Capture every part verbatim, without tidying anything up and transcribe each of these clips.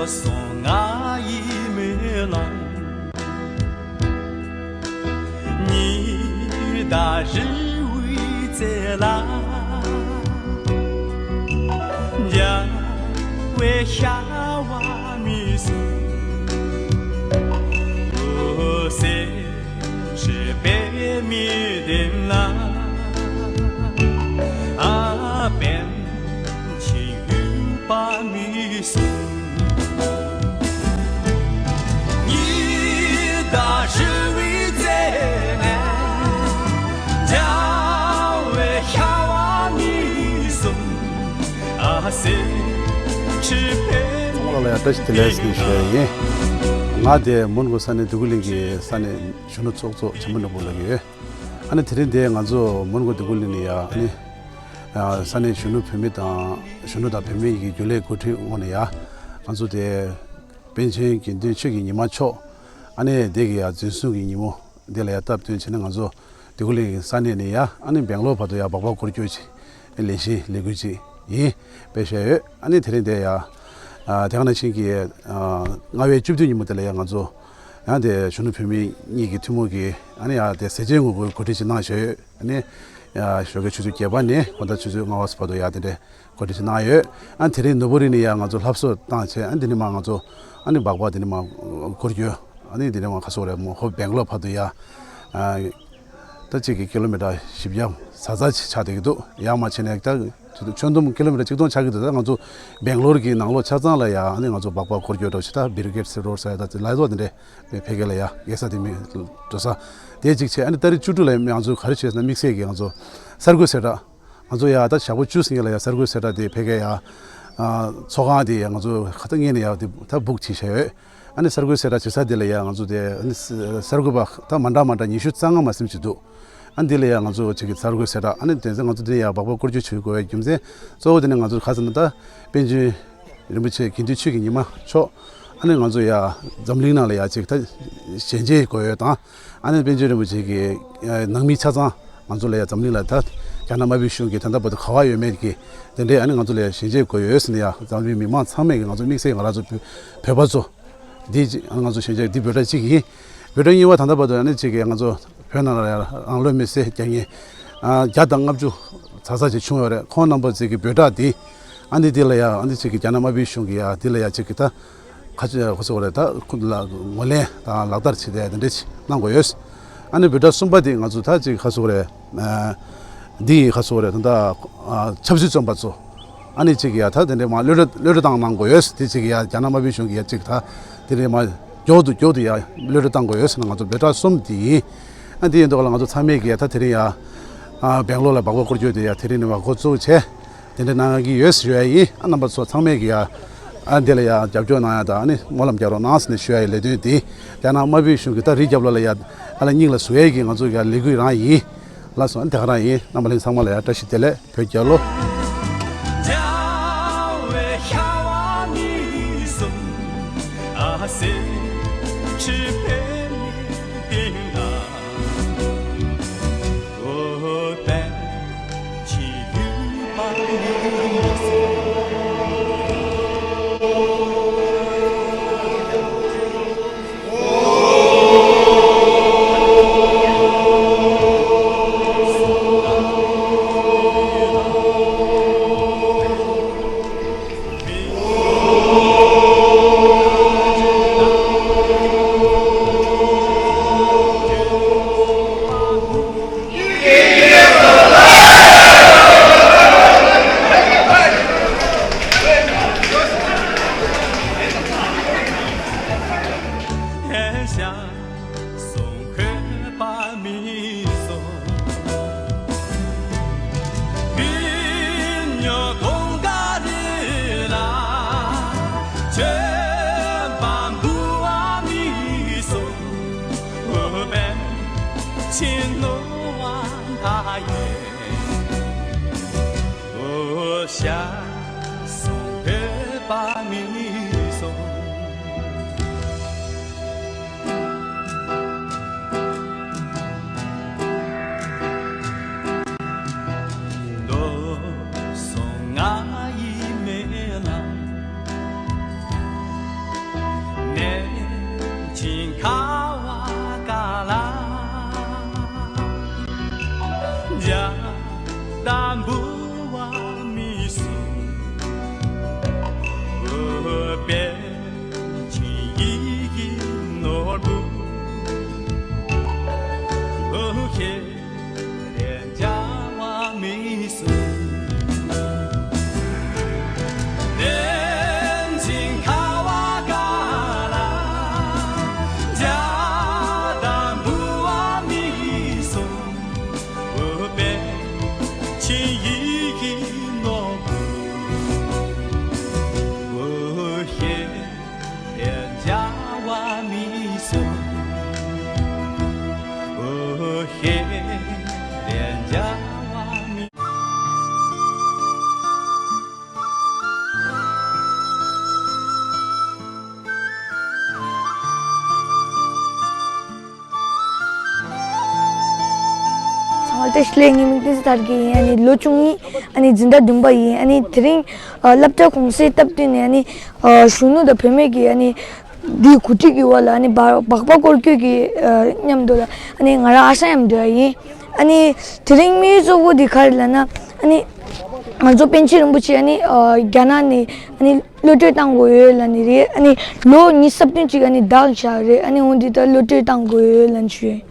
སོང་ང་ཡིད་མི་ལང་། ཉི་ཟླ་རི་བོའི་རྩེ་ལ། འཇའ་བའི་ཤ་བ་མི་སྲུང་། སེམས་ཁྲིད་པའི་མི་དེ་ན། ཨ་པན་ཆི་ཡུ་པ་མི་སྲུང་། ཉི་ཟླ་རི་བོའི་རྩེ་ནས། འཇའ་བའི་ཤ་བ་མི་སྲུང་། ཨ་སེམས་ཁྲིད་པའི་མི་དེ་ན། ཚང་མ་ལ་ཡང་བཀྲ་ཤིས་བདེ་ལེགས་ཟེར་ཞུ་ཡ་ཡིན། ང་དེ་མོན་གྷོ་ས་གནས་འདོད་རྒུ་གླིང་གི་ས་གནས་གཞོན་ནུ་ཚོགས་གཙོ་ཆེན་པོ་ནོར་བུ་ལགས་ཡོད། ཨ་ནི་དེ་རིང་འདིར་ང་ཚོ་མོན་གྷོ་འདོད་རྒུ་གླིང་ནས་ཡ། ཨ་ནི་ཨ་ས་གནས་གཞོན་ནུ་བུད་མེད་དང་གཞོན་ནུ་དང་བུད་མེད་ཀྱི་རྒྱུན་ལས་འགོ་ཁྲིད་ངོས་ནས་ཡ། ང་ཚོ་དེ་པཎ་ཆེན་དགེ་འདུན་ཆོས་ཀྱི་ཉི་མ་མཆོག་ཨ་ནི་དེ་གི་ཡ་འཛིན་བཟུང་གི་ཉིན་མོ་འདི་ལ་ཡ་སྟབས་བསྟུན་བྱས་ནས་ང་ཚོ་འདོད་རྒུ་གླིང་གི་ས་གནས་ནས་ཡ། ཨ་ནི་སྦེང་ལོར་བར་དུ་ཡ་སྦག་སྦག་སྐོར་སྐྱོད་ཅིག་ལས་གཞི་ལས་འགུལ་ཅིག་ཡིན། སྤེལ་བཞག་ཡོད། ཨ་ནི་དེ་རིང་འདིར་ཡ། ཨ་དེ་ག་ནང་བཞིན་གྱི་ཨ་ལྔ་པའི་བཅུ་བདུན་ཉིན་མོ་དེ་ལ་ཡ་ང་ཚོ་ཡང་དེ་གཞོན་ནུ་བུད་མེད་གཉིས་ཀྱི་ཐུན་མོང་གི་ཨ་ནི་ཡ་དེ་ཟས་བཅད་ངོ་རྒོལ་གོ་སྒྲིག་ཅིག་གནང་བཞག་ཡོད། ཨ་ནི་ཡ་ཞོགས་ཀའི་ཆུ་ཚོད་བརྒྱད་པ་ནས་དགོང་དག་ཆུ་ཚོད་ལྔ་པ་བར་དུ་ཡ་དེ་འདྲའི་གོ་སྒྲིག་ཅིག་གནང་ཡོད། ཨ་དེ་རིང་ནོར་བུ་རི་ནས་ཡ་ང་ཚོ་ལྷ་བཟོ་བཏང་བྱས། ཨ་དེ་ནས་མར་ང་ཚོ་ཨ་ནི་སྦག་སྦག་དེ་ནས་མར་སྐོར་སྐྱོད། ཨ་ནི་དེ་ནས་མར་ག་རེ་ཟེར་དགོས་རེད། མོན་གྷོ་སྦེང་ལོར་བར་དུ་ཡ། ཨ་ད་གཅིག་གི་ཀི་ལོ་མི་ཊར་བཞི་བརྒྱ་ཙམ་ཙམ་ཅིག་ཆགས་བསྡད་ཀྱི་འདུག། ཡར་མར་བྱས་ནས་ད་ཁྱོན་བསྡོམས་ཀི་ལོ་མི་ཊར་གཅིག་སྟོང་ཆགས་ཀྱི་འདུག། ད་ང་ཚོ་སྦེང་ལོར་གྱི་ནང་ལོགས་ཆ་ཚང་ལ་ཡ། ཨ་ནི་ང་ཚོ་སྦག་སྦག་སྐོར་སྐྱོད་འདྲ་བོ་ཞིག། ད་བྷི་རི་གེཌ་སི་རོཌ་ཟེར་ཡ། ད་ལ་ཡ་དེ་འདྲའི་ཕ་གི་ལ་ཡ་རྒྱལ་ས་དེ་མི་འགྲོ་ས་དེ་གཅིག་བྱས། ཨ་ནི་ཏ་རིག་བཅུ་དྲུག་ལ་ང་ཚོ་ག་རེ་བྱས་ཟེར་ན། དམིགས་བསལ་གྱི་ང་ཚོ་གསར་འགོད་གསལ་བསྒྲགས། ང་ཚོ་ཡ་ད་ཞག་པོ་བཅུ་ཟིན་ཡ་ལ་ཡ་གསར་འགོད་གསལ་བསྒྲགས་དེ་ཕ་གི་ཡ། ཨ་ཚོགས་ཁང་དེ་ཡ་ང་ཚོ་ཁ་ཏ་ངེས་ནས་ཡ་དེ་ད་བུག་བྱས་བཞག་ཡོད། ཨ་ནི་གསར་འགོད་གསལ་བསྒྲགས་བྱེད་ས་དེ་ལ་ཡ་ང་ཚོ་དེ་ཨ་ནི་གསར་འགོད་པ་ད་མ་འདྲ་མ་འདྲ་ཉི་ཤུ་རྩ་ལྔ་མ་ཟིན་ཅིག་འདུག། ཨ་འདི་ལ་ཡ་ང་ཚོ་གཅིག་གི་གསར་འགོད་གསལ་བསྒྲགས། ཨ་ནི་དེ་ཚེ་ང་ཚོ་འདི་ཡ་སྦག་སྦག་སྐོར་སྐྱོད་བྱེད་དགོས་པའི་རྒྱུ་མཚན་གཙོ་བོ་དེ་ནི་ང་ཚོ་ག་རེ་ཟེར་ན། ད་པཎ་ཆེན་རིན་པོ་ཆེ་དགེ་འདུན་ཆོས་ཀྱི་ཉི་མ་མཆོག་ཨ་ནི་ང་ཚོ་ཡ་འཛམ་གླིང་ནང་ལ་ཡ་གཅིག་ད་ཞལ་མཇལ་དགོས་ཡོད་དང་། ཨ་ནི་པཎ་ཆེན་རིན་པོ་ཆེ་གི་ནང་མི་ཆ་ཚང་ང་ཚོ་ལ་ཡ་འཛམ་གླིང་ལ་ད་རྒྱ་ནག་དམར་པོའི་གཞུང་གི་ད་ལྟ་བར་དུ་ག་པར་ཡོད་མེད་ཀྱི་དེ་འདྲའི་ཨ་ནི་ང་ཚོ་ལ་ཡ་ཞལ་མཇལ་དགོས་ཡོད་ཟེར་ནས་ཡ། འཛམ་གླིང་མི་མང་ཚང་མས་ཀྱི་ང་ཚོ་དམིགས་བསལ་ང་རང་ཚོ་བོད་བོད་པ་ཚོ། འདི་ང་ཚོ་ཞལ་མཇལ་འདི་འབོད་སྒྲ་གཅིག་ཡིན། འབོད་སྒྲ་གཉིས་པ་ད་ལྟ་བར་དུ་ཨ་ནི་གཅིག་གིས་ང་ཚོ་བོད་ནང་ལ་ཡང་རང་ལོ་མི་སེར་བརྒྱ་ཉིས་བརྒྱ་དང་ལྔ་བཅུ་ཙམ་ཙམ་ཅིག་བྱུང་ཡོད་རེད། ཁོང་རྣམ་པ་ཚོ་གི་འབོད་སྒྲ་འདི་ཨ་ནི་འདི་ལ་ཡང་ཨ་ནི་གཅིག་གིས་རྒྱ་ནག་དམར་པོའི་གཞུང་གིས་ཡང་འདི་ལ་ཡང་གཅིག་གིས་ད་ཁ་ཆེ་ཁོ་ཚོ་རེད། ད་ཁོ་ལ་ངོས་ལེན་དང་ལག་བསྟར་བྱེད་བསྡད་དེ་འདྲ་ཅིག་གནང་དགོས་ཡོད། ཨ་ནི་འབོད་སྒྲ་གསུམ་པ་འདི་ང་ཚོ་ད་གཅིག་ཁ་ཚུགས་རེད། འདི་ཡི་ཁ་ཚུགས་རེད། ད་ལྟ་ཆབ་སྲིད་བཙོན་པ་ཚོ་ཨ་ནི་གཅིག་ཡ་ད་དེ་འདྲའི་མ་གློད་གྲོལ་གློད་གྲོལ་བཏང་གནང་དགོས་ཡོད། དེ་གཅིག་ཡ་རྒྱ་ནག་དམར་པོའི་གཞུང་གིས་ཡ་གཅིག་ད་དེ་འདྲའི་མ་མགྱོགས་དུ་མགྱོགས་དུ་ཡ་གློད་གྲོལ་བཏང་དགོས་ཡོད་ཟེར་ན་ང་ཚོ་འབོད་སྒྲ་གསུམ་དེ་ཡིན། ཨ་འདི་ཡིན་དུས་ལ་ང་ཚོ་ཚང་མས་ཀྱི་ཡ་ད་དེ་རིང་ཡ་སྦེང་ལོར་ལ་སྦག་སྦག་སྐོར་སྐྱོད་དེ་ཡ་དེ་རིང་ནས་མ་འགོ་བཙུགས་བྱས། དེ་འདྲ་གནང་གི་ཡོད་ཞུ་ཡ་ཡིན། ཨ་རྣམ་པ་ཚོ་ཚང་མས་ཀྱི་ཡ་ཨ་འདི་ལ་ཡ་རྒྱབ་སྐྱོར་གནང་ཡ་དང་ཨ་ནི་སྨོན་ལམ་རྒྱག་རོགས་གནང་ཟེར་ནས་ཞུ་ཡ་ཡི་ལས་དོན་དེ་རྒྱ་ནག་དམར་པོའི་གཞུང་གིས་ད་རི་རྒྱབ་ལོགས་ལ་ཡ་ཨ་ལ་སྙིང་ལ་ཟུག་ཡ་གི་ང་ཚོ་ཡ་ལས་འགུལ་རང་ཡིན། ལགས་སོ། ཨ་ནི་དེ་ག་རང་ཡིན། རྣམ་པ་ལྷན་ཚང་མ་ལ་ཡ་བཀྲ་ཤིས་བདེ་ལེགས། བོད་རྒྱལ་ལོ། ཞིང་ཁ་བ་ཀ་ལ། འཇའ་དང་འབུལ་བ་མི་གསུང་། འོ་པཎ་ཆེན་ཡི་གེ་ནོར་བུ། འོ་ཧེ། རེ་འཇའ་བ་མི་གསུང་། རེ་འཇིང་ཁ་བ་ཀ་ལ། འཇའ་དང་འབུལ་བ་མི་གསུང་། འོ་པཎ་ཆེན་ཡི་གེ་ནོར་བུ། འོ་ཧེ། འཇའ་བ་མི་གསུང་། འོ་ཧེ། འཇའ་བ་མི། ཚང་མ་བཀྲ་ཤིས་བདེ་ལེགས། ངའི་མིང་བསྟན་འཛིན་དར་རྒྱས་ཡིན། ཨ་ནི་ལོ་བཅུ་གཉིས། ཨ་ནི་འཛིན་གྲྭ་བདུན་པ་ཡིན། ཨ་ནི་དེ་རིང་ཨ་སློབ་གྲྭ་གུང་སེང་སྟབས་བསྟུན་ནས། ཨ་ནི་ཨ་གཞོན་ནུ་དང་བུད་མེད་ཀྱི་ཨ་ནི་འདིའི་གོ་སྒྲིག་གི་འོག་ལ། ཨ་ནི་སྦག་སྦག་སྦག་སྐོར་སྐྱོད་ཀྱི་ཨ་མཉམ་དུ་ལ། ཨ་ནི་ང་རང་ཨ་ཞང་མཉམ་དུ་ཡ་ཡིན། ཨ་ནི་དེ་རིང་དམིགས་ཡུལ་གཙོ་བོ་དེ་ག་རེ་ལབ་ན། ཨ་ནི་ང་ཚོ་པཎ་ཆེན་རིན་པོ་ཆེ་ཨ་ནི་ཨ་རྒྱ་ནག་ནས་ཨ་ནི་གློད་གྲོལ་བཏང་དགོས་ཡོད་ལབ་ནི་རེད། ཨ་ནི་ལོ་ཉི་ཤུ་རྩ་བདུན་ཅིག་ཨ་ནི་བདག་བཞག་རེད། ཨ་ནི་འོ་འདི་ལྟར་གློད་གྲོལ་བཏང་དགོས་ཡོད་ལབ་ནི་ཞུ་ཡིན།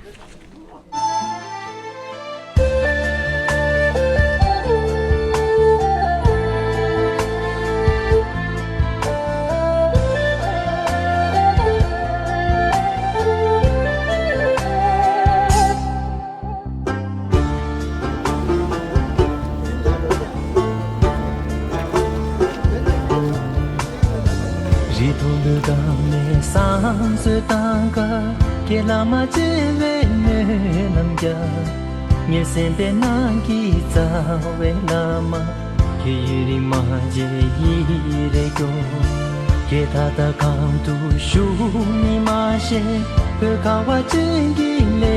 རི་མཐོན་པོའི་སྒང་ནས་བསང་གསོལ་བཏང་སྐབས། ཁྱེད་བླ་མ་བརྩེ་བའི་སྨོན་ལམ་རྒྱབ། ངའི་སེམས་པའི་ནང་གི་རྩ་བའི་བླ་མ། ཁྱེད་ཡུན་རིང་མ་མཇལ་ཡིད་རེ་སྐྱོ། ཁྱེད་ད་ལྟ་གང་དུ་བཞུགས་མིན་མ་ཤེས། བོད་ཁ་བ་ཅན་གྱི་ལེ་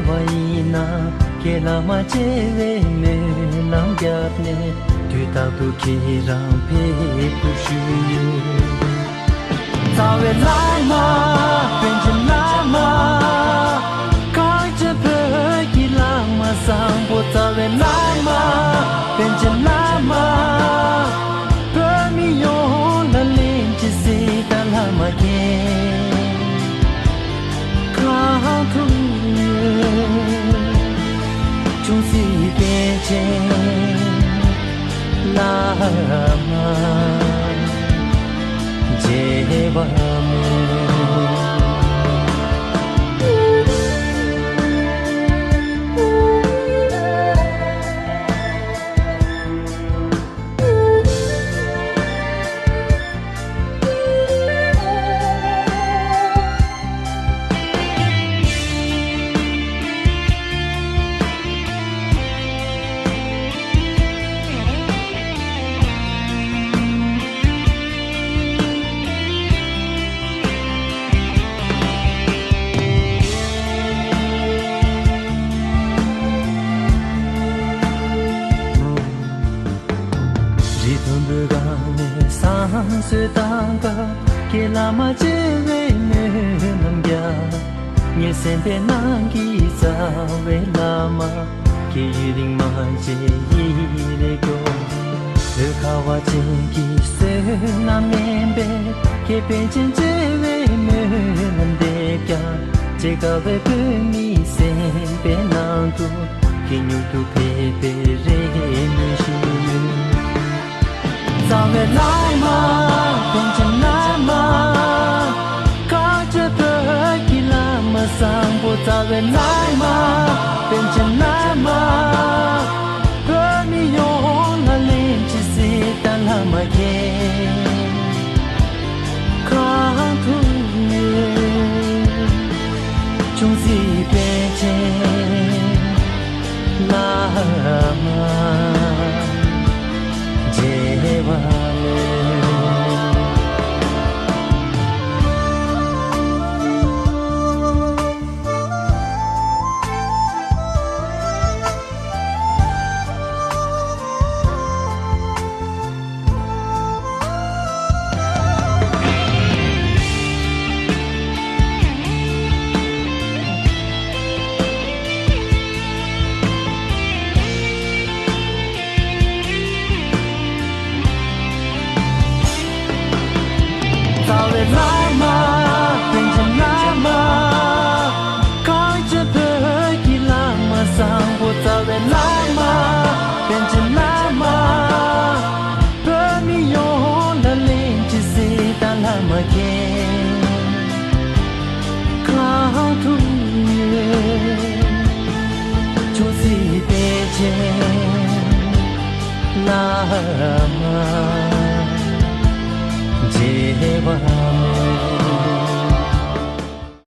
བ་ཡིན་ན། ཁྱེད་བླ་མ་བརྩེ་བའི་སྨོན་ལམ་བརྒྱབ་ནས། དུས་རྟག་ཏུ་ཁྱེད་རང་ཕེབས་ཐུབ་ཞུ་ཡོད། རྩ་བའི་བླ་མ། པཎ་ཆེན་བླ་མ། གངས་ཅན་བོད་ཀྱི་བླ་མ་བཟང་པོ། རྩ་བའི་བླ་མ། པཎ་ཆེན་བླ་མ། བོད་མི་ཡོངས་ལ་ལན་གཅིག་གཟིགས་དང་བླ་མ་མཁྱེན། གང་ཐུབ་ཡོད། ཆུང་སྲིད་པཎ་ཆེན་བླ་མ་མཇལ་བར་སྨོན། རི་མཐོན་པོའི་སྒང་ནས་བསང་གསོལ་བཏང་སྐབས། ཁྱེད་བླ་མ་བརྩེ་བའི་སྨོན་ལམ་རྒྱབ། ངའི་སེམས་པའི་ནང་གི་རྩ་བའི་བླ་མ། ཁྱེད་ཡུན་རིང་མ་མཇལ་ཡིད་རེ་སྐྱོ། བོད་ཁ་བ་ཅན་གྱི་བསོད་ནམས་དམན་པས། ཁྱེད་པཎ་ཆེན་བརྩེ་བའི་སྨོན་ལམ་འདེབས་ཀྱང་། ཅི་དགའ་བའི་བོད་མིའི་སེམས་པའི་ནང་དུ། ཁྱེད་མྱུར་དུ་ཕེབས་པའི་རེ་སྨོན་ཞུ། རྩ་བའི་བླ་མ། པཎ་ཆེན་བླ་མ། གངས་ཅན་བོད་ཀྱི་བླ་མ་བཟང་པོ། རྩ་བའི་བླ་མ། པཎ་ཆེན་བླ་མ། བོད་མི་ཡོངས་ལ་ལན་གཅིག་གཟིགས་དང་བླ་མ་མཁྱེན། གང་ཐུབ་ཡོད། ཆུང་སྲིད་པཎ་ཆེན་བླ་མ་མཇལ་བར་སྨོན། བླ་མ། པཎ་ཆེན་བླ་མ། གངས་ཅན་བོད་ཀྱི་བླ་མ། བཟང་པོ་རྩ་བའི་བླ་མ། པཎ་ཆེན་བླ་མ། བོད་མི་ཡོངས་ལ་བློན་ཆེན་གཟི་དང་བླ་མ་མཁྱེན། གང་ཐུགས་ཡོད་ཆོས་སྲིད་པཎ་ཆེན་བླ་མ་མཇལ་བ།